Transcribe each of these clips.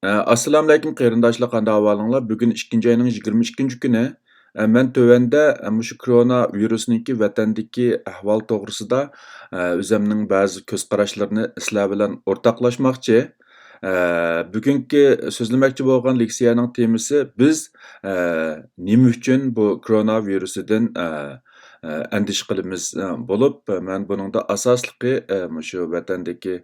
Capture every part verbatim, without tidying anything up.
ئە، ئەسسالامۇئەلەيكۇم قېرىنداشلار، قانداق ئەھۋالىڭلار؟ بۈگۈن ئىككىنچى ئاينىڭ يىگىرمە ئىككىنچى كۈنى. ئە، مەن تۆۋەندە، ئە، مۇشۇ كورونا ۋىرۇسنىڭكى ۋەتەندىكى ئەھۋال توغرىسىدا، ئە، ئۆزۈمنىڭ بەزى كۆز قاراشلىرىنى سىلەر بىلەن ئورتاقلاشماقچى. ئە، بۈگۈنكى سۆزلىمەكچى بولغان لېكسىيەنىڭ تېمىسى بىز، ئە، نېمە ئۈچۈن بۇ كورونا ۋىرۇسىدىن، ئە، ئە، ئەندىشە قىلىمىز، ئە، بولۇپ، مەن بۇنىڭدا ئاساسلىقى، ئە، مۇشۇ ۋەتەندىكى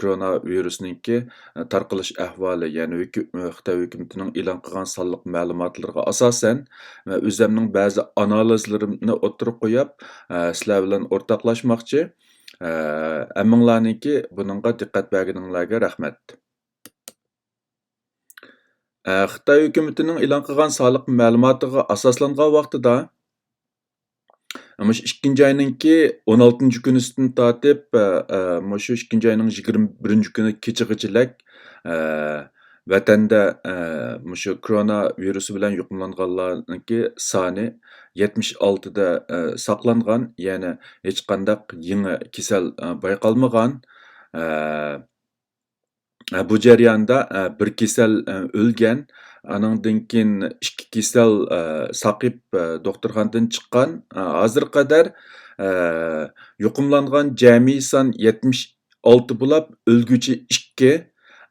كورونا ۋىرۇسنىڭكى، ئە، تارقىلىش ئەھۋالى، يەنى ھۆكۈ-، ئە، خىتاي ھۆكۈمىتىنىڭ ئېلان قىلغان سانلىق مەلۇماتلىرىغا ئاساسەن، ۋە ئۆزەمنىڭ بەزى ئانالىزلىرىمنى ئوتتۇرىغا قويۇپ، ئە، سىلەر بىلەن ئورتاقلاشماقچى. ئە، ھەممىڭلارنىڭكى بۇنىڭغا دىققەت بەرگىنىڭلارغا رەھمەت. ئە، خىتاي ھۆكۈمىتىنىڭ ئېلان قىلغان سانلىق مەلۇماتىغا ئاساسلانغان ۋاقتىدا، مۇشۇ ئىككىنچى ئاينىڭكى ئون ئالتىنچى كۈنىسىدىن تارتىپ، ئە، ئە، مۇشۇ ئىككىنچى ئاينىڭ يىگىرمە بىرىنچى كۈنى كېچىغىچىلىك، ئە، ۋەتەندە، ئە، مۇشۇ كورونا ۋىرۇسى بىلەن يۇقۇملانغانلارنىڭكى سانى يەتمىش ئالتىدا، ئە، ساقلانغان، يەنى ھېچقانداق يېڭى كېسەل، ئە، بايقالمىغان. ئە، ئە، بۇ جەرياندا، ئە، بىر كېسەل، ئە، ئۆلگەن، ئانىڭدىن كېيىن ئىككى كېسەل، ئە، ساقىيىپ، ئە، دوختۇرخانىدىن چىققان. ئە، ھازىرغا قەدەر، ئە، يۇقۇملانغان جەمئىي سان يەتمىش ئالتە بولاپ، ئۆلگۈچى ئىككى،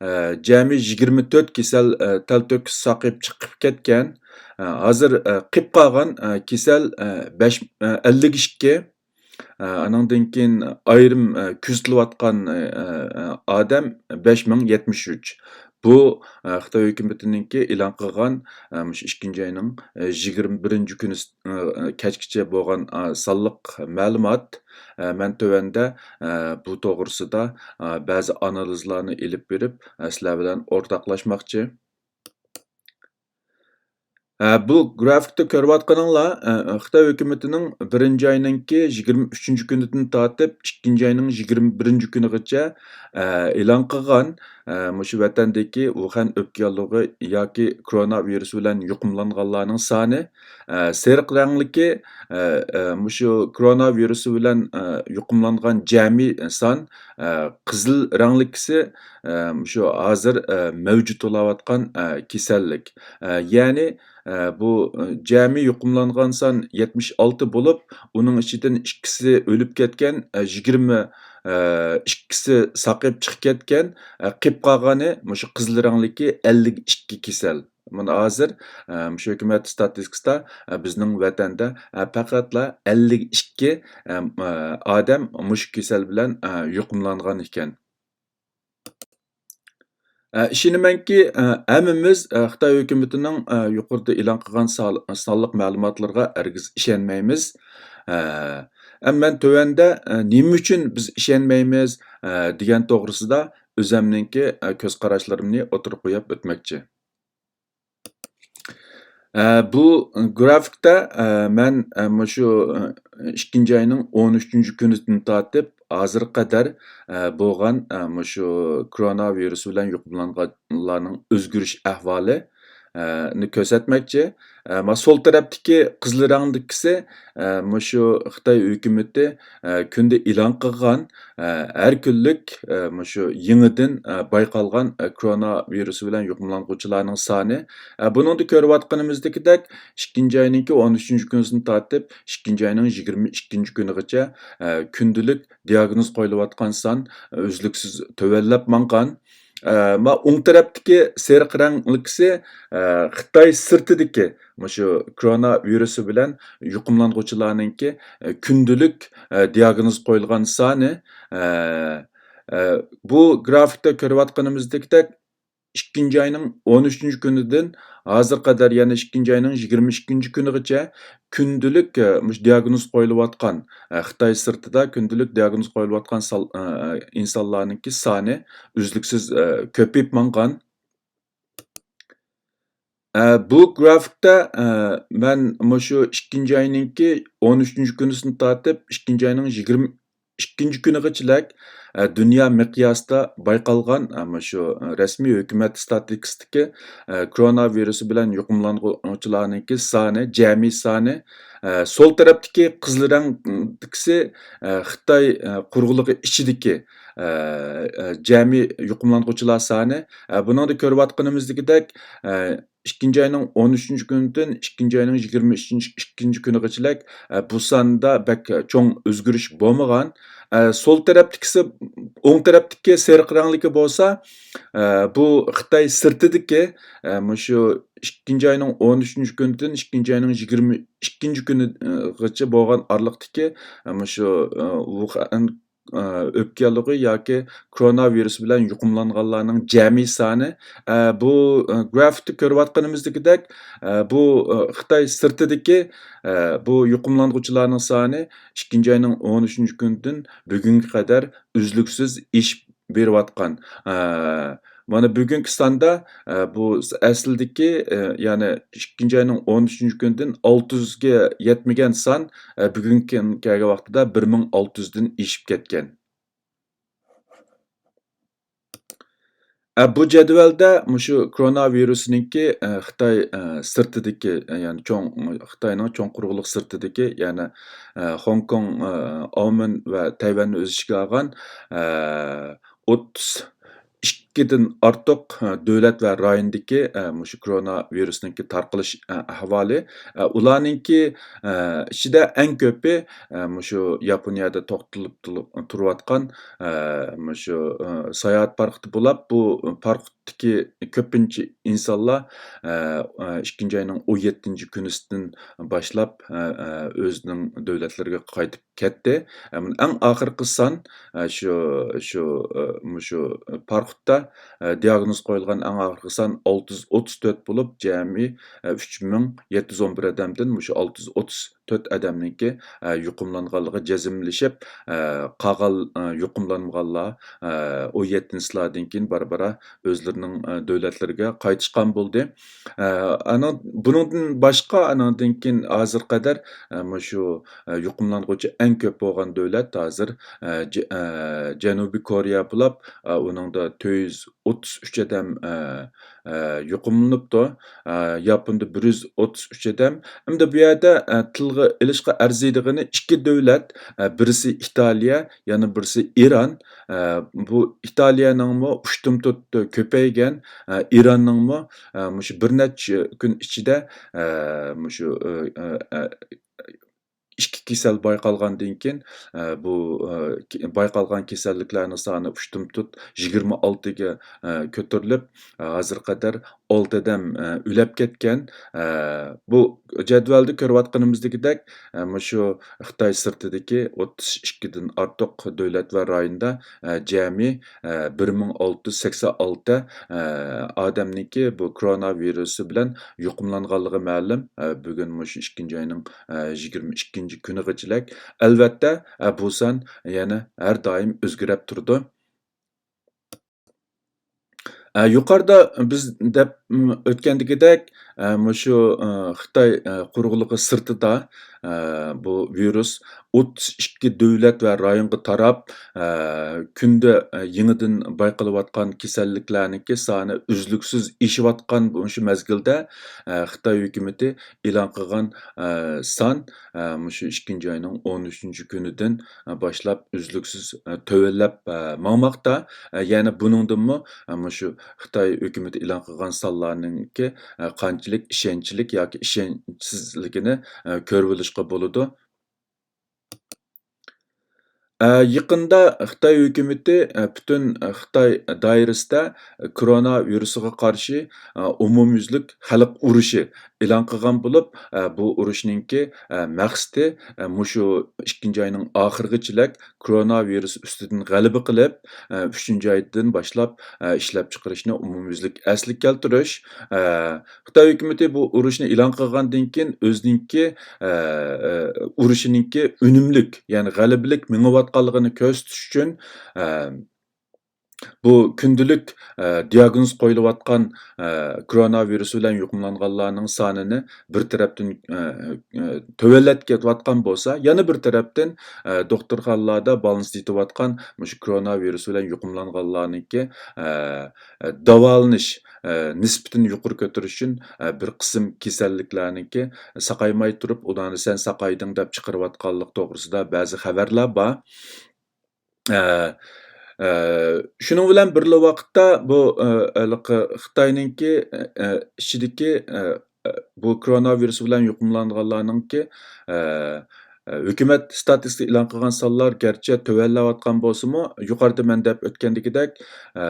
ئە، جەمئىي يىگىرمە تۆت كېسەل، ئە، تەلتۆكۈس ساقىيىپ چىقىپ كەتكەن. ئە، ھازىر، ئە، قېلىپ قالغان، ئە، كېسەل، ئە، بەش، ئە، ئەللىك ئىككى. ئە، ئانىڭدىن كېيىن ئايرىم، ئە، كۆزىتىلىۋاتقان، ئە، ئە، ئادەم بەش مىڭ يەتمىش ئۈچ. بۇ، ئە، خىتاي ھۆكۈمىتىنىڭكى ئېلان قىلغان، ئە، مۇشۇ ئىككىنچى ئاينىڭ، ئە، يىگىرمە بىرىنچى كۈنى، ئە، كەچكىچە بولغان، ئە، سانلىق مەلۇمات. ئە، مەن تۆۋەندە، ئە، بۇ توغرىسىدا، ئە، بەزى ئانالىزلارنى ئېلىپ بېرىپ، ئە، سىلەر بىلەن ئورتاقلاشماقچى. ئە، بۇ گرافىكتا كۆرۈۋاتقىنىڭلار، ئە، خىتاي ھۆكۈمىتىنىڭ بىرىنچى ئاينىڭكى يىگىرمە ئۈچىنچى كۈنىدىن تارتىپ ئىككىنچى ئاينىڭ يىگىرمە بىرىنچى كۈنىغىچە، ئە، ئېلان قىلغان، ئە، مۇشۇ ۋەتەندىكى ۋۇخەن ئۆپكە ياللۇغى ياكى كورونا ۋىرۇسى بىلەن يۇقۇملانغانلارنىڭ سانى، ئە، سېرىق رەڭلىكى، ئە، ئە، مۇشۇ كورونا ۋىرۇسى بىلەن، ئە، يۇقۇملانغان جەمئىي سان، ئە، قىزىل رەڭلىكىسى، ئە، مۇشۇ ھازىر، ئە، مەۋجۇت بولاۋاتقان، ئە، كېسەللىك. ئە، يەنى، ئە، بۇ، ئە، جەمئىي يۇقۇملانغان سان يەتمىش ئالتە بولۇپ، ئۇنىڭ ئىچىدىن ئىككىسى ئۆلۈپ كەتكەن، ئە، يىگىرمە، ئە، ئىككىسى ساقىيىپ چىقىپ كەتكەن، ئە، قېلىپ قالغىنى مۇشۇ قىزىل رەڭلىكى ئەللىك ئىككى كېسەل. مانا ھازىر، ئە، مۇشۇ ھۆكۈمەت ستاتىستىكىسىدا، ئە، بىزنىڭ ۋەتەندە، ئە، پەقەتلا ئەللىك ئىككى، ئە، ئادەم مۇشۇ كېسەل بىلەن، ئە، يۇقۇملانغان ئىكەن. ئە، ئىشىنىمەنكى، ئە، ھەممىمىز، ئە، خىتاي ھۆكۈمىتىنىڭ، ئە، يۇقىرىدا ئېلان قىلغان سال-، سانلىق مەلۇماتلىرىغا ھەرگىز ئىشەنمەيمىز. ئە، ئەمما مەن تۆۋەندە، ئە، نېمە ئۈچۈن بىز ئىشەنمەيمىز، ئە، دېگەن توغرىسىدا ئۆزەمنىڭكى، ئە، كۆز قاراشلىرىمنى ئوتتۇرىغا قويۇپ ئۆتمەكچى. ئە، بۇ گرافىكتا، ئە، مەن، ئە، مۇشۇ، ئە، ئىككىنچى ئاينىڭ ئون ئۈچىنچى كۈنىدىن تارتىپ ھازىرغا قەدەر، ئە، بولغان، ئە، مۇشۇ كورونا ۋىرۇسى بىلەن يۇقۇملانغانلارنىڭ ئۆزگىرىش ئەھۋالى، ئە، نى كۆرسەتمەكچى. ئە، ما سول تەرەپتىكى قىزىل رەڭدىكىسى، ئە، مۇشۇ خىتاي ھۆكۈمىتى، ئە، كۈندە ئېلان قىلغان، ئە، ھەر كۈنلۈك، ئە، مۇشۇ يېڭىدىن، ئە، بايقالغان، ئە، كورونا ۋىرۇسى بىلەن يۇقۇملانغۇچىلارنىڭ سانى. ئە، بۇنىڭدا كۆرۈۋاتقىنىمىزدىكىدەك، ئىككىنچى ئاينىڭكى ئون ئۈچىنچى كۈنىدىن تارتىپ ئىككىنچى ئاينىڭ يىگىرمە ئىككىنچى كۈنىغىچە، ئە، كۈندىلىك دىياگنوز قويۇلۇۋاتقان سان، ئە، ئۈزلۈكسىز تۆۋەنلەپ ماڭغان. ئە، ما ئوڭ تەرەپتىكى سېرىق رەڭلىكىسى، ئە، خىتاي سىرتىدىكى مۇشۇ كورونا ۋىرۇسى بىلەن يۇقۇملانغۇچىلارنىڭكى، ئە، كۈندىلىك، ئە، دىياگنوز قويۇلغان سانى. ئە، ئە، بۇ گرافىكتا كۆرۈۋاتقىنىمىزدەك، ئىككىنچى ئاينىڭ ئون ئۈچىنچى كۈنىدىن ھازىرغا قەدەر، يەنى ئىككىنچى ئاينىڭ يىگىرمە ئىككىنچى كۈنىغىچە كۈندىلىك، ئە، مۇشۇ دىياگنوز قويۇلۇۋاتقان، ئە، خىتاي سىرتىدا كۈندىلىك دىياگنوز قويۇلۇۋاتقان سال-، ئە، ئە، ئىنسانلارنىڭكى سانى ئۈزلۈكسىز، ئە، كۆپىيىپ ماڭغان. ئە، بۇ گرافىكتا، ئە، مەن مۇشۇ ئىككىنچى ئاينىڭكى ئون ئۈچىنچى كۈنىسىدىن تارتىپ ئىككىنچى ئاينىڭ يىگىرمە ئىككىنچى كۈنىگىچىلىك، ئە، دۇنيا مىقياسىدا بايقالغان، ئە، مۇشۇ رەسمىي ھۆكۈمەت ستاتىستىكىسىدىكى، ئە، كورونا ۋىرۇسى بىلەن يۇقۇملانغۇچىلارنىڭكى سانى، جەمئىي سانى، ئە، سول تەرەپتىكى قىزىل رەڭدىكىسى، ئە، خىتاي، ئە، قۇرۇقلۇقى ئىچىدىكى، ئە، ئە، جەمئىي يۇقۇملانغۇچىلار سانى، ئە، بۇنىڭدا كۆرۈۋاتقىنىمىزدىكىدەك، ئە، ئىككىنچى ئاينىڭ ئون ئۈچىنچى كۈنىدىن ئىككىنچى ئاينىڭ يىگىرمە ئۈچىنچى، ئىككىنچى كۈنىگىچىلىك، ئە، بۇ ساندا بەك چوڭ ئۆزگىرىش بولمىغان. ئە، سول تەرەپتىكىسى، ئوڭ تەرەپتىكى سېرىق رەڭلىكى بولسا، ئە، بۇ خىتاي سىرتىدىكى، ئە، مۇشۇ ئىككىنچى ئاينىڭ ئون ئۈچىنچى كۈنىدىن ئىككىنچى ئاينىڭ يىگىرمە ئىككىنچى كۈنىغىچە بولغان ئارىلىقتىكى، ئە، مۇشۇ، ئە، ۋۇخەن ئە، ئۆپكە ياللۇغى ياكى كورونا ۋىرۇسى بىلەن يۇقۇملانغانلارنىڭ جەمئىي سانى، ئە، بۇ، ئە، گرافتە كۆرۈۋاتقىنىمىزدىكىدەك، ئە، بۇ، ئە، خىتاي سىرتىدىكى، ئە، بۇ يۇقۇملانغۇچىلارنىڭ سانى ئىككىنچى ئاينىڭ ئون ئۈچىنچى كۈنىدىن بۈگۈنگە قەدەر ئۈزلۈكسىز ئېشىپ بېرىۋاتقان. ئە، مانا بۈگۈنكى ساندا، ئە، بۇ ئەسلىدىكى، ئە، يەنى ئىككىنچى ئاينىڭ ئون ئۈچىنچى كۈنىدىن ئالتە يۈزگە يەتمىگەن سان، ئە، بۈگۈنكى كەلگەن ۋاقتىدا بىر مىڭ ئالتە يۈزدىن ئېشىپ كەتكەن. ئە، بۇ جەدۋەلدە مۇشۇ كورونا ۋىرۇسىنىڭكى، ئە، خىتاي، ئە، سىرتىدىكى، ئە، يەنى چوڭ، خىتاينىڭ چوڭ قۇرۇقلۇق سىرتىدىكى، يەنى، ئە، خوڭكوڭ، ئە، ئاۋمېن ۋە تەيۋەننى ئۆز ئىچىگە ئالغان، ئە، ئوتتۇز ئىككىدىن ئارتۇق، ئە، دۆلەت ۋە رايوندىكى، ئە، مۇشۇ كورونا ۋىرۇسنىڭكى تارقىلىش، ئە، ئەھۋالى، ئە، ئۇلارنىڭكى، ئە، ئىچىدە ئەڭ كۆپى، ئە، مۇشۇ ياپونىيەدە توختىلىپ تۇرۇپ-، تۇرۇۋاتقان، ئە، مۇشۇ، ئە، ساياھەت پارخوتى بولۇپ، بۇ پارخوتتىكى كۆپىنچە ئىنسانلار، ئە، ئە، ئىككىنچى ئاينىڭ ئون يەتتىنچى كۈنىسىدىن باشلاپ، ئە، ئە، ئۆزىنىڭ دۆلەتلىرىگە قايتىپ كەتتى. ئەمما ئەڭ ئاخىرقى سان، ئە، شۇ، شۇ، ئە، مۇشۇ پارخوتتا، ئە، دىئاگنوز قويۇلغان ئەڭ ئاخىرقى سان ئالتە يۈز ئوتتۇز تۆت بولۇپ، جەمئىي، ئە، ئۈچ مىڭ يەتتە يۈز ئون بىر ئادەمدىن مۇشۇ ئالتە يۈز ئوتتۇز تۆت ئادەمنىڭكى، ئە، يۇقۇملانغانلىقى جەزملىشىپ، ئە، قالغان، ئە، يۇقۇملانمىغانلار، ئە، ئون يەتتىنچى سىلاردىن كېيىن بارا-بارا ئۆزلىرىنىڭ، ئە، دۆلەتلىرىگە قايتىشقان بولدى. ئە، ئانا-، بۇنىڭدىن باشقا، ئانىڭدىن كېيىن ھازىرغا قەدەر، ئە، مۇشۇ، ئە، يۇقۇملانغۇچى ئەڭ كۆپ بولغان دۆلەت ھازىر، ئە، جە-، ئە، جەنۇبىي كورېيە بولۇپ، ئە، ئۇنىڭدا تۆت يۈز ئوتتۇز ئۈچ ئادەم، ئە، ئە، يۇقۇملىنىپتۇ. ئە، ياپوندا بىر يۈز ئوتتۇز ئۈچ ئادەم. ئەمدى بۇ يەردە، ئە، تىلغا ئېلىشقا ئەرزىيدىغىنى ئىككى دۆلەت، ئە، بىرسى ئىتالىيە، يەنە بىرسى ئىران. ئە، بۇ ئىتالىيەنىڭمۇ ئۇشتۇمتۇت كۆپەيگەن، ئە، ئىراننىڭمۇ، ئە، مۇشۇ بىر نەچچە كۈن ئىچىدە، ئە، مۇشۇ، ئە، ئە، ئە، ئىككى كېسەل بايقالغاندىن كېيىن، ئە، بۇ، ئە، كې-، بايقالغان كېسەللىكلەرنىڭ سانى ئۇشتۇمتۇت يىگىرمە ئالتىگە، ئە، كۆتۈرۈلۈپ، ئە، ھازىرغا قەدەر ئالتە ئادەم، ئە، ئۆلۈپ كەتكەن. ئە، بۇ جەدۋەلدە كۆرۈۋاتقىنىمىزدىكىدەك، ئە، مۇشۇ خىتاي سىرتىدىكى ئوتتۇز ئىككىدىن ئارتۇق دۆلەت ۋە رايوندا، ئە، جەمئىي، ئە، بىر مىڭ ئالتە يۈز سەكسەن ئالتە، ئە، ئادەمنىڭكى بۇ كورونا ۋىرۇسى بىلەن يۇقۇملانغانلىقى مەلۇم. ئە، بۈگۈن مۇشۇ ئىككىنچى ئاينىڭ، ئە، يىگىرمە ئىككىنچى كۈنىگىچىلىك. ئەلۋەتتە، ئە، بۇ سان يەنە ھەر دائىم ئۆزگىرەپ تۇرىدۇ. ئە، يۇقىرىدا بىز دەپ، م، ئۆتكەندىكىدەك، ئە، مۇشۇ، ئە، خىتاي، ئە، قۇرۇقلۇقى سىرتىدا، ئە، بۇ ۋىرۇس ئوتتۇز ئىككى دۆلەت ۋە رايونغا تاراپ، ئە، كۈندە، ئە، يېڭىدىن بايقىلىۋاتقان كېسەللىكلەرنىڭكى سانى ئۈزلۈكسىز ئېشىۋاتقان مۇشۇ مەزگىلدە، ئە، خىتاي ھۆكۈمىتى ئېلان قىلغان، ئە، سان، ئە، مۇشۇ ئىككىنچى ئاينىڭ ئون ئۈچىنچى كۈنىدىن، ئە، باشلاپ ئۈزلۈكسىز، ئە، تۆۋەنلەپ، ئە، ماڭماقتا. ئە، يەنە بۇنىڭدىنمۇ، ئە، مۇشۇ خىتاي ھۆكۈمىتى ئېلان قىلغان سانلارنىڭكى، ئە، قانچىلىك ئىشەنچلىك ياكى ئىشەنچسىزلىكىنى، ئە، كۆرۈۋېلىشقا بولىدۇ. ئە، يېقىندا خىتاي ھۆكۈمىتى، ئە، پۈتۈن خىتاي دائىرىسىدە كورونا ۋىرۇسىغا قارشى، ئە، ئومۇميۈزلۈك خەلق ئۇرۇشى ئېلان قىلغان بولۇپ، ئە، بۇ ئۇرۇشنىڭكى، ئە، مەقسىتى، ئە، مۇشۇ ئىككىنچى ئاينىڭ ئاخىرىغىچىلىك كورونا ۋىرۇسى ئۈستىدىن غەلىبە قىلىپ، ئە، ئۈچىنچى ئايدىن باشلاپ، ئە، ئىشلەپچىقىرىشنى ئومۇميۈزلۈك ئەسلىگە كەلتۈرۈش. ئە، خىتاي ھۆكۈمىتى بۇ ئۇرۇشنى ئېلان قىلغاندىن كېيىن ئۆزىنىڭكى، ئە، ئە، ئۇرۇشىنىڭكى ئۈنۈملۈك، يەنى غەلىبىلىك مېڭىۋاتقانلىقىنى كۆرسىتىش ئۈچۈن، ئە، بۇ كۈندىلىك، ئە، دىياگنوز قويۇلۇۋاتقان، ئە، كورونا ۋىرۇسى بىلەن يۇقۇملانغانلارنىڭ سانىنى بىر تەرەپتىن، ئە، ئە، تۆۋەنلەتكەن بولسا، يەنە بىر تەرەپتىن، ئە، دوختۇرخانىلاردا بالنىستتا يېتىۋاتقان مۇشۇ كورونا ۋىرۇسى بىلەن يۇقۇملانغانلارنىڭكى، ئە، ئە، داۋالىنىش، ئە، نىسبىتىنى يۇقىرى كۆتۈرۈش ئۈچۈن، ئە، بىر قىسىم كېسەللىكلەرنىڭكى ساقايماي تۇرۇپ، ئۇلارنى سەن ساقايدىڭ دەپ چىقىرىۋاتقانلىق توغرىسىدا بەزى خەۋەرلەر بار. ئە، ئە، شۇنىڭ بىلەن بىرلا ۋاقىتتا بۇ، ئە، ھېلىقى خىتاينىڭكى، ئە، ئىچىدىكى، ئە، ئە، بۇ كورونا ۋىرۇسى بىلەن يۇقۇملانغانلارنىڭكى، ئە، ئە، ھۆكۈمەت ستاتىستىكا ئېلان قىلغان سانلار گەرچە تۆۋەنلەۋاتقان بولسىمۇ، يۇقىرىدا مەن دەپ ئۆتكەندىكىدەك، ئە،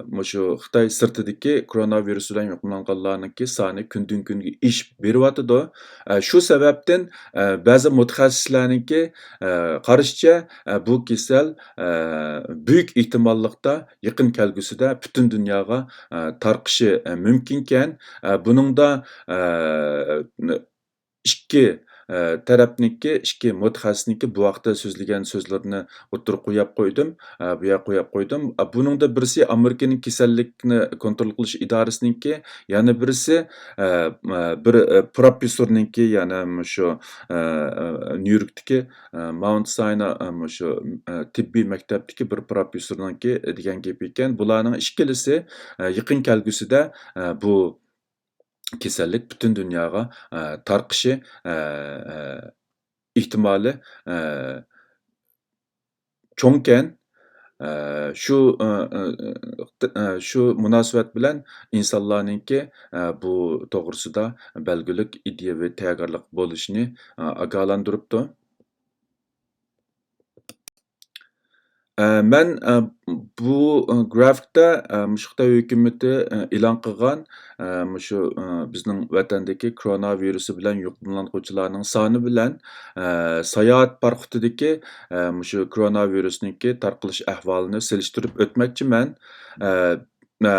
مۇشۇ خىتاي سىرتىدىكى كورونا ۋىرۇسى بىلەن يۇقۇملانغانلارنىڭكى سانى كۈندىن كۈنگە ئېشىپ بېرىۋاتىدۇ. ئە، شۇ سەۋەبتىن، ئە، بەزى مۇتەخەسسىسلەرنىڭكى، ئە، قارىشىچە، ئە، بۇ كېسەل، ئە، بۈيۈك ئېھتىماللىقتا يېقىن كەلگۈسىدە پۈتۈن دۇنياغا، ئە، تارقىشى، ئە، مۇمكىنكەن. ئە، بۇنىڭدا، ئە، ئىككى، ئە، تەرەپنىڭكى، ئىككى مۇتەخەسسىسنىڭكى بۇ ھەقتە سۆزلىگەن سۆزلىرىنى ئوتتۇرىغا قويۇپ قويدۇم. ئە، بۇ يەرگە قويۇپ قويدۇم. ئە، بۇنىڭدا بىرسى ئامېرىكىنىڭ كېسەللىكنى كونترول قىلىش ئىدارىسىنىڭكى، يەنە بىرسى، ئە، ئە، بىر، ئە، پروفېسسورنىڭكى، يەنى مۇشۇ، ئە، ئە، نيۇ يوركتىكى، ئە، ماونت ساينا، ئە، مۇشۇ، ئە، تېببىي مەكتەپتىكى بىر پروفېسسورنىڭكى دېگەن گېپى ئىكەن. بۇلارنىڭ ئىككىلىسى، ئە، يېقىن كەلگۈسىدە، ئە، بۇ كېسەللىك پۈتۈن دۇنياغا، ئە، تارقىشى، ئە، ئە، ئېھتىمالى، ئە، چوڭكەن. ئە، شۇ، ئە، ئە، ئە، شۇ مۇناسىۋەت بىلەن ئىنسانلارنىڭكى، ئە، بۇ توغرىسىدا بەلگىلىك ئىدىيەۋى تەييارلىق بولۇشىنى، ئە، ئاگاھلاندۇرۇپتۇ. ئە، مەن، ئە، بۇ، ئە، گرافىكتا، ئە، مۇشۇ خىتاي ھۆكۈمىتى، ئە، ئېلان قىلغان، ئە، مۇشۇ، ئە، بىزنىڭ ۋەتەندىكى كورونا ۋىرۇسى بىلەن يۇقۇملانغۇچىلارنىڭ سانى بىلەن، ئە، ساياھەت پارخوتىدىكى، ئە، مۇشۇ كورونا ۋىرۇسىنىڭكى تارقىلىش ئەھۋالىنى سېلىشتۇرۇپ ئۆتمەكچىمەن. ئە، ئە،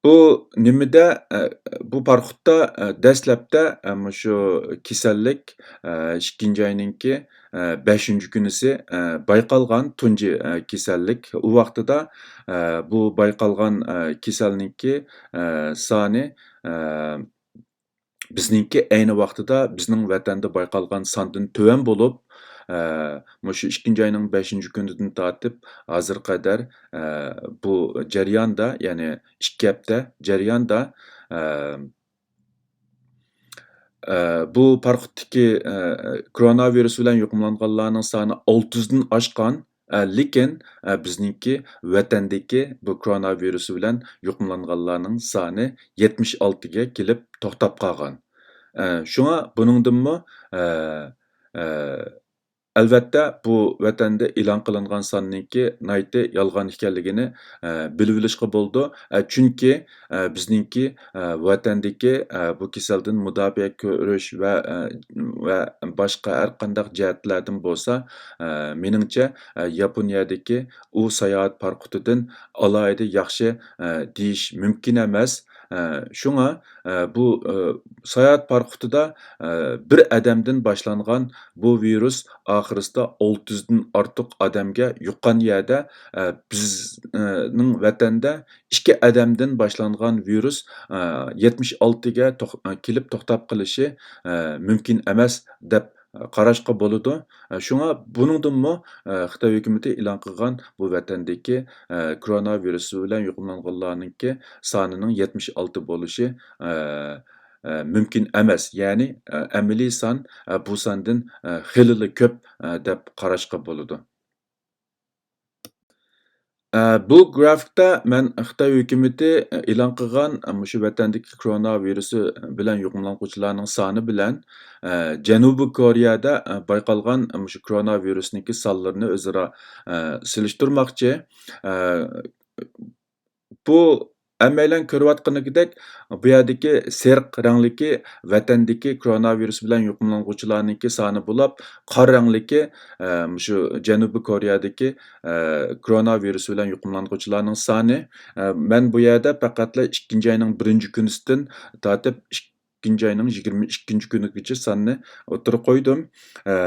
بۇ نېمىدە، ئە، بۇ پارخوتتا، ئە، دەسلەپتە، ئە، مۇشۇ كېسەللىك، ئە، ئىككىنچى ئاينىڭكى، ئە، بەشىنچى كۈنىسى، ئە، بايقالغان تۇنجى، ئە، كېسەللىك. ئۇ ۋاقتىدا، ئە، بۇ بايقالغان، ئە، كېسەلنىڭكى، ئە، سانى، ئە، بىزنىڭكى ئەينى ۋاقتىدا بىزنىڭ ۋەتەندە بايقالغان ساندىن تۆۋەن بولۇپ، ئە، مۇشۇ ئىككىنچى ئاينىڭ بەشىنچى كۈنىدىن تارتىپ ھازىرغا قەدەر، ئە، بۇ جەرياندا، يەنى ئىككى ھەپتە جەرياندا، ئە، ئە، بۇ پارخوتتىكى، ئە، كورونا ۋىرۇسى بىلەن يۇقۇملانغانلارنىڭ سانى ئالتە يۈزدىن ئاشقان. ئە، لېكىن، ئە، بىزنىڭكى ۋەتەندىكى بۇ كورونا ۋىرۇسى بىلەن يۇقۇملانغانلارنىڭ سانى يەتمىش ئالتىگە كېلىپ توختاپ قالغان. ئە، شۇڭا بۇنىڭدىنمۇ، ئە، ئە، ئەلۋەتتە، بۇ ۋەتەندە ئېلان قىلىنغان ساننىڭكى ناھايىتى يالغان ئىكەنلىكىنى، ئە، بىلىۋېلىشقا بولىدۇ. ئە، چۈنكى، ئە، بىزنىڭكى، ئە، ۋەتەندىكى، ئە، بۇ كېسەلدىن مۇداپىئە كۆرۈش ۋە، ئە، ۋە باشقا ھەر قانداق جەھەتلەردىن بولسا، ئە، مېنىڭچە، ئە، ياپونىيەدىكى ئۇ ساياھەت پارخوتىدىن ئالاھىدە ياخشى، ئە، دېيىش مۇمكىن ئەمەس. ئە، شۇڭا، ئە، بۇ، ئە، ساياھەت پارخوتىدا، ئە، بىر ئادەمدىن باشلانغان بۇ ۋىرۇس ئاخىرسىدا ئالتە يۈزدىن ئارتۇق ئادەمگە يۇققان يەردە، ئە، بىزنىڭ ۋەتەندە ئىككى ئادەمدىن باشلانغان ۋىرۇس، ئە، يەتمىش ئالتىگە توخ-، ئە، كېلىپ توختاپ قېلىشى، ئە، مۇمكىن ئەمەس دەپ قاراشقا بولىدۇ. ئە، شۇڭا بۇنىڭدىنمۇ، ئە، خىتاي ھۆكۈمىتى ئېلان قىلغان بۇ ۋەتەندىكى، ئە، كورونا ۋىرۇسى بىلەن يۇقۇملانغانلارنىڭكى سانىنىڭ يەتمىش ئالتە بولۇشى، ئە، ئە، مۇمكىن ئەمەس. يەنى، ئە، ئەمەلىي سان، ئە، بۇ ساندىن، ئە، خېلىلا كۆپ، ئە، دەپ قاراشقا بولىدۇ. ئە، بۇ گرافىكتا مەن خىتاي ھۆكۈمىتى، ئە، ئېلان قىلغان، ئە، مۇشۇ ۋەتەندىكى كورونا ۋىرۇسى بىلەن يۇقۇملانغۇچىلارنىڭ سانى بىلەن، ئە، جەنۇبىي كورېيەدە، ئە، بايقالغان، ئە، مۇشۇ كورونا ۋىرۇسنىڭكى سانلىرىنى ئۆزئارا، ئە، سېلىشتۇرماقچى. ئە، بۇ ھەممەيلەن كۆرۈۋاتقىنىدەك، بۇ يەردىكى سېرىق رەڭلىكى ۋەتەندىكى كورونا ۋىرۇسى بىلەن يۇقۇملانغۇچىلارنىڭكى سانى بولۇپ، قارا رەڭلىكى، ئە، مۇشۇ جەنۇبىي كورېيەدىكى، ئە، كورونا ۋىرۇسى بىلەن يۇقۇملانغۇچىلارنىڭ سانى. ئە، مەن بۇ يەردە پەقەتلا ئىككىنچى ئاينىڭ بىرىنچى كۈنىسىدىن تارتىپ ئىككىنچى ئاينىڭ يىگىرمە ئىككىنچى كۈنىگىچە ساننى ئوتتۇرىغا قويدۇم. ئە،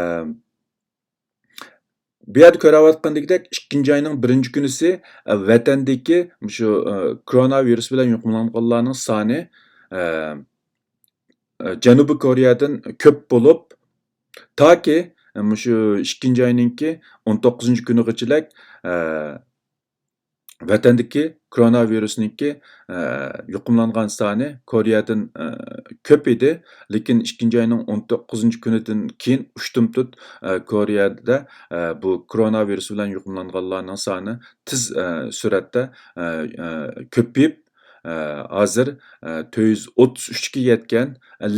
بۇ يەردە كۆرۈۋاتقىنىدەك، ئىككىنچى ئاينىڭ بىرىنچى كۈنىسى، ئە، ۋەتەندىكى مۇشۇ، ئە، كورونا ۋىرۇسى بىلەن يۇقۇملانغانلارنىڭ سانى، ئە، ئە، جەنۇبىي كورېيەدىن كۆپ بولۇپ، تاكى، ئە، مۇشۇ ئىككىنچى ئاينىڭكى ئون توققۇزىنچى كۈنىغىچىلىك، ئە، ۋەتەندىكى كورونا ۋىرۇسنىڭكى، ئە، يۇقۇملانغان سانى كورېيەدىن، ئە، كۆپ ئىدى، لېكىن ئىككىنچى ئاينىڭ ئون توققۇزىنچى كۈنىدىن كېيىن ئۇشتۇمتۇت، ئە، كورېيەدە، ئە، بۇ كورونا ۋىرۇسى بىلەن يۇقۇملانغانلارنىڭ سانى تېز، ئە، سۈرئەتتە، ئە، ئە، كۆپىيىپ، ئە، ھازىر، ئە، تۆت يۈز ئوتتۇز ئۈچكە يەتكەن.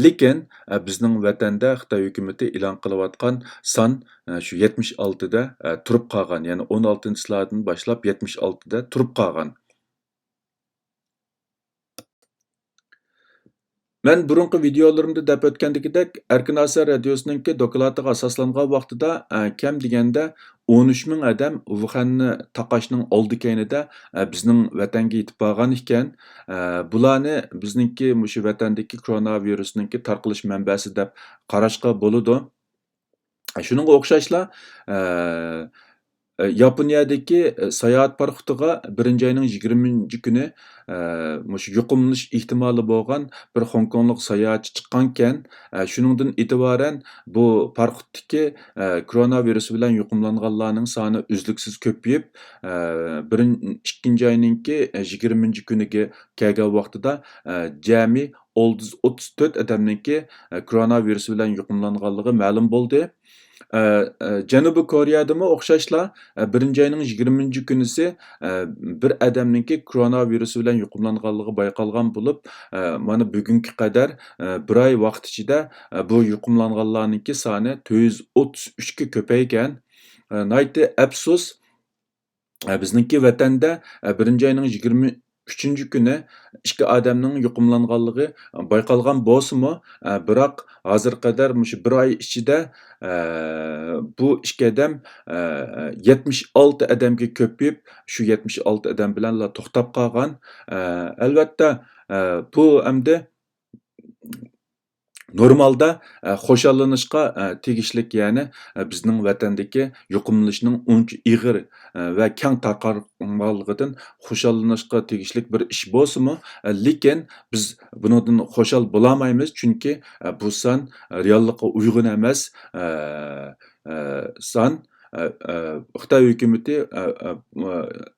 لېكىن، ئە، بىزنىڭ ۋەتەندە خىتاي ھۆكۈمىتى ئېلان قىلىۋاتقان سان، ئە، شۇ يەتمىش ئالتىدە، ئە، تۇرۇپ قالغان. يەنى ئون ئالتىنچى سلايدتىن باشلاپ يەتمىش ئالتىدە تۇرۇپ قالغان. مەن بۇرۇنقى ۋىدېئولىرىمدا دەپ ئۆتكەندىكىدەك، ئەركىن ئاسىيا رادىيوسىنىڭكى دوكلاتىغا ئاساسلانغان ۋاقتىدا، ئە، كەم دېگەندە ئون ئۈچ مىڭ ئادەم ۋۇخەننى تاقاشنىڭ ئالدى كەينىدە، ئە، بىزنىڭ ۋەتەنگە يېتىپ بارغان ئىكەن. ئە، بۇلارنى بىزنىڭكى مۇشۇ ۋەتەندىكى كورونا ۋىرۇسنىڭكى تارقىلىش مەنبەسى دەپ قاراشقا بولىدۇ. شۇنىڭغا ئوخشاشلا، ئە، ئە، ياپونىيەدىكى، ئە، ساياھەت پاراخوتىغا بىرىنچى ئاينىڭ يىگىرمىنچى كۈنى، ئە، مۇشۇ يۇقۇملىنىش ئېھتىمالى بولغان بىر خوڭكوڭلۇق ساياھەتچى چىققانىكەن. ئە، شۇنىڭدىن ئېتىبارەن بۇ پاراخوتتىكى، ئە، كورونا ۋىرۇسى بىلەن يۇقۇملانغانلارنىڭ سانى ئۈزلۈكسىز كۆپىيىپ، ئە، بىرىن-، ئىككىنچى ئاينىڭكى، ئە، يىگىرمىنچى كۈنىگە كەلگەن ۋاقتىدا، ئە، جەمئىي ئالتە يۈز ئوتتۇز تۆت ئادەمنىڭكى، ئە، كورونا ۋىرۇسى بىلەن يۇقۇملانغانلىقى مەلۇم بولدى. ئە، ئە، جەنۇبىي كورېيەدىمۇ ئوخشاشلا، ئە، بىرىنچى ئاينىڭ يىگىرمىنچى كۈنىسى، ئە، بىر ئادەمنىڭكى كورونا ۋىرۇسى بىلەن يۇقۇملانغانلىقى بايقالغان بولۇپ، ئە، مانا بۈگۈنگە قەدەر، ئە، بىر ئاي ۋاقىت ئىچىدە، ئە، بۇ يۇقۇملانغانلارنىڭكى سانى تۆت يۈز ئوتتۇز ئۈچكە كۆپەيگەن. ئە، ناھايىتى ئەپسۇس، ئە، بىزنىڭكى ۋەتەندە، ئە، بىرىنچى ئاينىڭ يىگىرمە ئۈچىنچى كۈنى ئىككى ئادەمنىڭ يۇقۇملانغانلىقى بايقالغان بولسىمۇ، ئە، بىراق ھازىرغا قەدەر مۇشۇ بىر ئاي ئىچىدە، ئە، بۇ ئىككى ئادەم، ئە، يەتمىش ئالتە ئادەمگە كۆپىيىپ، شۇ يەتمىش ئالتە ئادەم بىلەنلا توختاپ قالغان. ئە، ئەلۋەتتە، ئە، بۇ ئەمدى نورمالدا، ئە، خۇشاللىنىشقا، ئە، تېگىشلىك، يەنى، ئە، بىزنىڭ ۋەتەندىكى يۇقۇملىنىشنىڭ ئۇنچە ئېغىر، ئە، ۋە كەڭ تارقالغانلىقىدىن خۇشاللىنىشقا تېگىشلىك بىر ئىش بولسىمۇ، ئە، لېكىن بىز بۇنىڭدىن خۇشال بولالمايمىز، چۈنكى، ئە، بۇ سان رېئاللىققا ئۇيغۇن ئەمەس، ئە، ئە، سان. ئە، ئە، خىتاي ھۆكۈمىتى، ئە، ئە، ئە،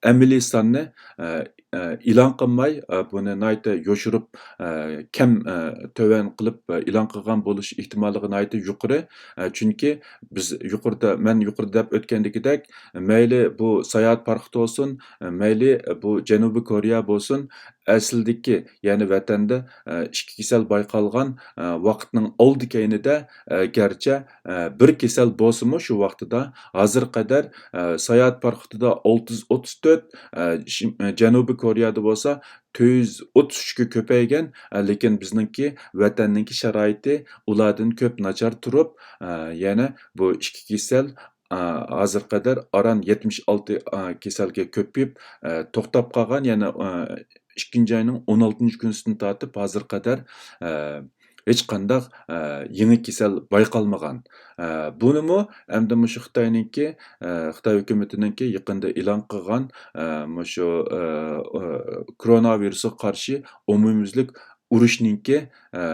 ئەمەلىي ساننى، ئە، ئە، ئېلان قىلماي، ئە، بۇنى ناھايىتى يوشۇرۇپ، ئە، كەم، ئە، تۆۋەن قىلىپ، ئە، ئېلان قىلغان بولۇش ئېھتىماللىقى ناھايىتى يۇقىرى. ئە، چۈنكى بىز يۇقىرىدا، مەن يۇقىرىدا دەپ ئۆتكەندىكىدەك، مەيلى بۇ ساياھەت پاراخوتى بولسۇن، مەيلى بۇ جەنۇبىي كورېيە بولسۇن، ئەسلىدىكى، يەنى ۋەتەندە، ئە، ئىككى كېسەل بايقالغان، ئە، ۋاقىتنىڭ ئالدى كەينىدە، ئە، گەرچە، ئە، بىر كېسەل بولسىمۇ شۇ ۋاقتىدا، ھازىرغا قەدەر، ئە، ساياھەت پاراخوتىدا ئالتە يۈز ئوتتۇز تۆت، ئە، شىم-، ئە، جەنۇبىي كورېيەدە بولسا تۆت يۈز ئوتتۇز ئۈچكە كۆپەيگەن، ئە، لېكىن بىزنىڭكى ۋەتەننىڭكى شارائىتى ئۇلاردىن كۆپ ناچار تۇرۇپ، ئە، يەنە بۇ ئىككى كېسەل، ئە، ھازىرغا قەدەر ئاران يەتمىش ئالتە، ئە، كېسەلگە كۆپىيىپ، ئە، توختاپ قالغان، يەنە، ئە، ئىككىنچى ئاينىڭ ئون ئالتىنچى كۈنىسىدىن تارتىپ ھازىرغا قەدەر، ئە، ھېچقانداق، ئە، يېڭى كېسەل بايقالمىغان. ئە، بۇنىمۇ ئەمدى مۇشۇ خىتاينىڭكى، ئە، خىتاي ھۆكۈمىتىنىڭكى يېقىندا ئېلان قىلغان، ئە، مۇشۇ، ئە، ئە، كورونا ۋىرۇسىغا قارشى ئومۇميۈزلۈك ئۇرۇشنىڭكى، ئە،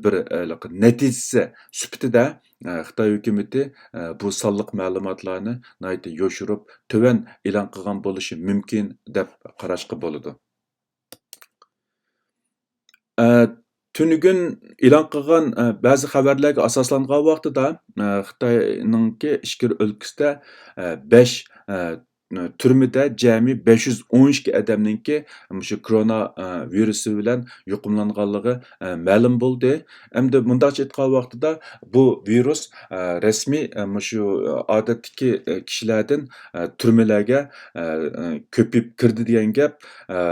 بىر، ئە، نەتىجىسى سۈپىتىدە، ئە، خىتاي ھۆكۈمىتى، ئە، بۇ سانلىق مەلۇماتلارنى ناھايىتى يوشۇرۇپ، تۆۋەن ئېلان قىلغان بولۇشى مۇمكىن دەپ قاراشقا بولىدۇ. ئە، تۈنۈگۈن ئېلان قىلغان، ئە، بەزى خەۋەرلەرگە ئاساسلانغان ۋاقتىدا، ئە، خىتاينىڭكى ئىچكىرى ئۆلكىسىدە، ئە، بەش، ئە، تۈرمىدە جەمئىي بەش يۈز ئون ئىككى ئادەمنىڭكى مۇشۇ كورونا، ئە، ۋىرۇسى بىلەن يۇقۇملانغانلىقى، ئە، مەلۇم بولدى. ئەمدى مۇنداقچە ئېيتقان ۋاقتىدا بۇ ۋىرۇس، ئە، رەسمىي، ئە، مۇشۇ ئادەتتىكى، ئە، كىشىلەردىن، ئە، تۈرمىلەرگە، ئە، ئە، كۆپىيىپ كىردى دېگەن گەپ. ئە،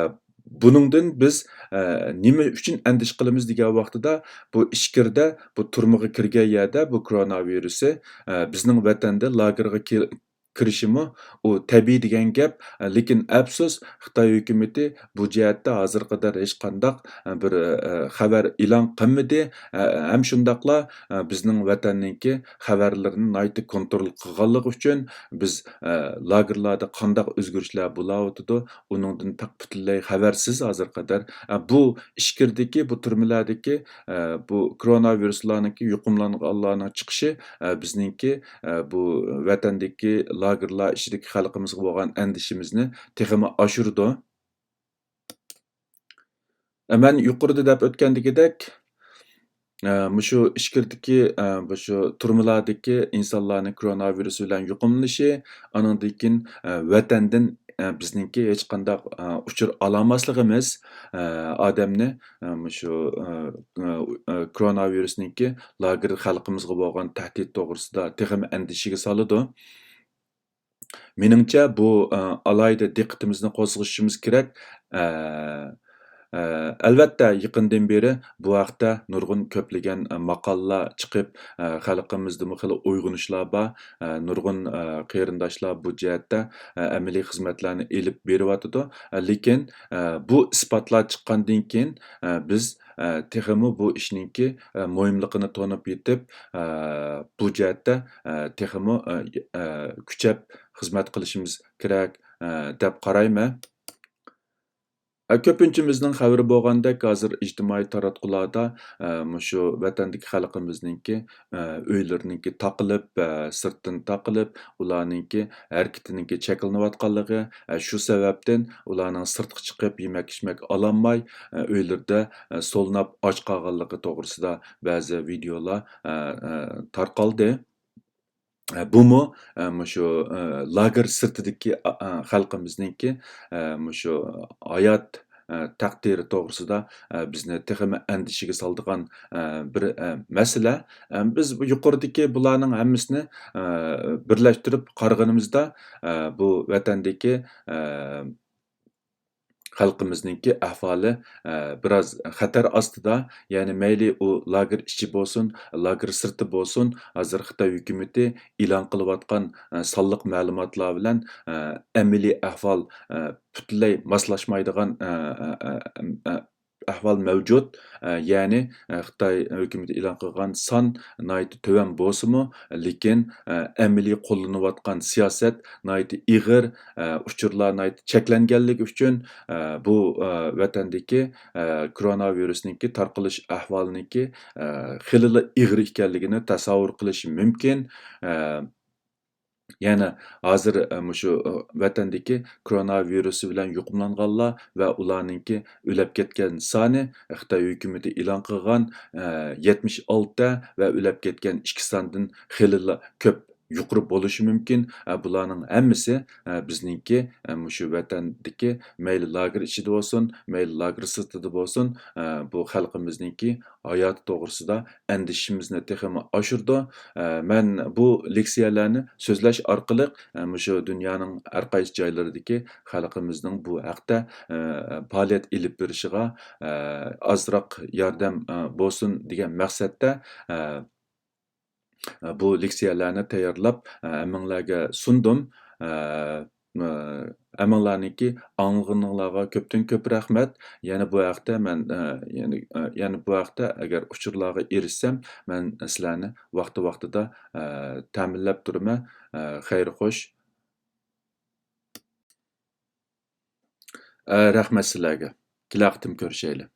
بۇنىڭدىن بىز، ئە، نېمە ئۈچۈن ئەندىشە قىلىمىز دېگەن ۋاقتىدا، بۇ ئىچكىرىدە، بۇ تۈرمىگە كىرگەن يەردە بۇ كورونا ۋىرۇسى، ئە، بىزنىڭ ۋەتەندە لاگېرغا كىر-، كىرىشىمۇ ئۇ تەبىئىي دېگەن گەپ. ئە، لېكىن ئەپسۇس، خىتاي ھۆكۈمىتى بۇ جەھەتتە ھازىرغا قەدەر ھېچقانداق، ئە، بىر، ئە، خەۋەر ئېلان قىلمىدى. ئە، ھەم شۇنداقلا، ئە، بىزنىڭ ۋەتەننىڭكى خەۋەرلىرىنى ناھايىتى كونترول قىلغانلىقى ئۈچۈن بىز، ئە، لاگېرلاردا قانداق ئۆزگىرىشلەر بولاۋاتىدۇ، ئۇنىڭدىن پۈتۈنلەي خەۋەرسىز ھازىرغا قەدەر. ئە، بۇ ئىچكىرىدىكى، بۇ تۈرمىلەردىكى، ئە، بۇ كورونا ۋىرۇسلارنىڭكى يۇقۇملانغانلارنىڭ چىقىشى، ئە، بىزنىڭكى، ئە، بۇ ۋەتەندىكى لاگېرلار ئىچىدىكى خەلقىمىزغا بولغان ئەندىشىمىزنى تېخىمۇ ئاشۇرىدۇ. ئە، مەن يۇقىرىدا دەپ ئۆتكەندىكىدەك، ئە، مۇشۇ ئىچكىرىدىكى، ئە، مۇشۇ تۈرمىلەردىكى ئىنسانلارنىڭ كورونا ۋىرۇسى بىلەن يۇقۇملىنىشى، ئانىڭدىن كېيىن، ئە، ۋەتەندىن، ئە، بىزنىڭكى ھېچقانداق، ئە، ئۇچۇر ئالالماسلىقىمىز، ئە، ئادەمنى، ئە، مۇشۇ، ئە، ئە، ئە، كورونا ۋىرۇسنىڭكى لاگېر خەلقىمىزغا بولغان تەھدىت توغرىسىدا تېخىمۇ ئەندىشىگە سالىدۇ. مېنىڭچە، بۇ، ئە، ئالاھىدە دىققىتىمىزنى قوزغىشىمىز كېرەك. ئە، ئە، ئەلۋەتتە، يېقىندىن بېرى بۇ ھەقتە نۇرغۇن كۆپلىگەن، ئە، ماقالىلار چىقىپ، ئە، خەلقىمىزدىمۇ خېلى ئويغىنىشلار بار. ئە، نۇرغۇن، ئە، قېرىنداشلار بۇ جەھەتتە، ئە، ئەمەلىي خىزمەتلەرنى ئېلىپ بېرىۋاتىدۇ. ئە، لېكىن، ئە، بۇ ئىسپاتلار چىققاندىن كېيىن، ئە، بىز، ئە، تېخىمۇ بۇ ئىشنىڭكى، ئە، مۇھىملىقىنى تونۇپ يېتىپ، ئە، بۇ جەھەتتە، ئە، تېخىمۇ، ئە، ئە، كۈچەپ خىزمەت قىلىشىمىز كېرەك، ئە، دەپ قارايمەن. ئە، كۆپىنچىمىزنىڭ خەۋىرى بولغاندەك، ھازىر ئىجتىمائىي تاراتقۇلاردا، ئە، مۇشۇ ۋەتەندىكى خەلقىمىزنىڭكى، ئە، ئۆيلىرىنىڭكى تاقىلىپ، ئە، سىرتتىن تاقىلىپ، ئۇلارنىڭكى ھەرىكىتىنىڭكى چەكلىنىۋاتقانلىقى، ئە، شۇ سەۋەبتىن ئۇلارنىڭ سىرتقا چىقىپ يېمەك-ئىچمەك ئالالماي، ئە، ئۆيلىرىدە، ئە، سولىناپ ئاچ قالغانلىقى توغرىسىدا بەزى ۋىدېئولار، ئە، ئە، تارقالدى. ئە، بۇمۇ، ئە، مۇشۇ، ئە، لاگېر سىرتىدىكى، ئا، ئا، خەلقىمىزنىڭكى، ئە، مۇشۇ ھايات، ئە، تەقدىرى توغرىسىدا، ئە، بىزنى تېخىمۇ ئەندىشىگە سالىدىغان، ئە، بىر، ئە، مەسىلە. ئە، بىز بۇ يۇقىرىدىكى بۇلارنىڭ ھەممىسىنى، ئە، بىرلەشتۈرۈپ قارىغىنىمىزدا، ئە، بۇ ۋەتەندىكى، ئە، خەلقىمىزنىڭكى ئەھۋالى، ئە، بىراز خەتەر ئاستىدا. يەنى مەيلى ئۇ لاگېر ئىچى بولسۇن، لاگېر سىرتى بولسۇن، ھازىر خىتاي ھۆكۈمىتى ئېلان قىلىۋاتقان، ئە، سانلىق مەلۇماتلار بىلەن، ئە، ئەمەلىي ئەھۋال، ئە، پۈتۈنلەي ماسلاشمايدىغان، ئە، ئە، ئە، ئە، ئەھۋال مەۋجۇت. ئە، يەنى، ئە، خىتاي ھۆكۈمىتى ئېلان قىلغان سان ناھايىتى تۆۋەن بولسىمۇ، لېكىن، ئە، ئەمەلىي قوللىنىۋاتقان سىياسەت ناھايىتى ئېغىر، ئە، ئۇچۇرلار ناھايىتى چەكلەنگەنلىكى ئۈچۈن، ئە، بۇ، ئە، ۋەتەندىكى، ئە، كورونا ۋىرۇسنىڭكى تارقىلىش ئەھۋالىنىڭكى، ئە، خېلىلا ئېغىر ئىكەنلىكىنى تەسەۋۋۇر قىلىش مۇمكىن. ئە، يەنە ھازىر، ئە، مۇشۇ، ئە، ۋەتەندىكى كورونا ۋىرۇسى بىلەن يۇقۇملانغانلار ۋە ئۇلارنىڭكى ئۆلۈپ كەتكەن سانى خىتاي ھۆكۈمىتى ئېلان قىلغان، ئە، يەتمىش ئالتە ۋە ئۆلۈپ كەتكەن ئىككى ساندىن خېلىلا كۆپ، يۇقىرى بولۇشى مۇمكىن. ئە، بۇلارنىڭ ھەممىسى، ئە، بىزنىڭكى، ئە، مۇشۇ ۋەتەندىكى مەيلى لاگېر ئىچىدە بولسۇن، مەيلى لاگېر سىرتىدا بولسۇن، ئە، بۇ خەلقىمىزنىڭكى ھاياتى توغرىسىدا ئەندىشىمىزنى تېخىمۇ ئاشۇرىدۇ. ئە، مەن بۇ لېكسىيەلەرنى سۆزلەش ئارقىلىق، ئە، مۇشۇ دۇنيانىڭ ھەر قايسى جايلىرىدىكى خەلقىمىزنىڭ بۇ ھەقتە، ئە، پائالىيەت ئېلىپ بېرىشىغا، ئە، ئازراق ياردەم، ئە، بولسۇن دېگەن مەقسەتتە، ئە، بۇ لېكسىيەلەرنى تەييارلاپ، ئە، ھەممىڭلارگە سۇندۇم. ئە، ئە، ھەممىڭلارنىڭكى ئاڭلىغىنىڭلارغا كۆپتىن كۆپ رەھمەت. يەنە بۇ ھەقتە مەن، ئە، يەنە، ئە، يەنە بۇ ھەقتە ئەگەر ئۇچۇرلارغا ئېرىشسەم، مەن سىلەرنى ۋاقتى ۋاقتىدا، ئە، تەمىنلەپ تۇرىمەن. ئە، خەير خوش. ئە، رەھمەت سىلەرگە. كېلەر قېتىم كۆرۈشەيلى.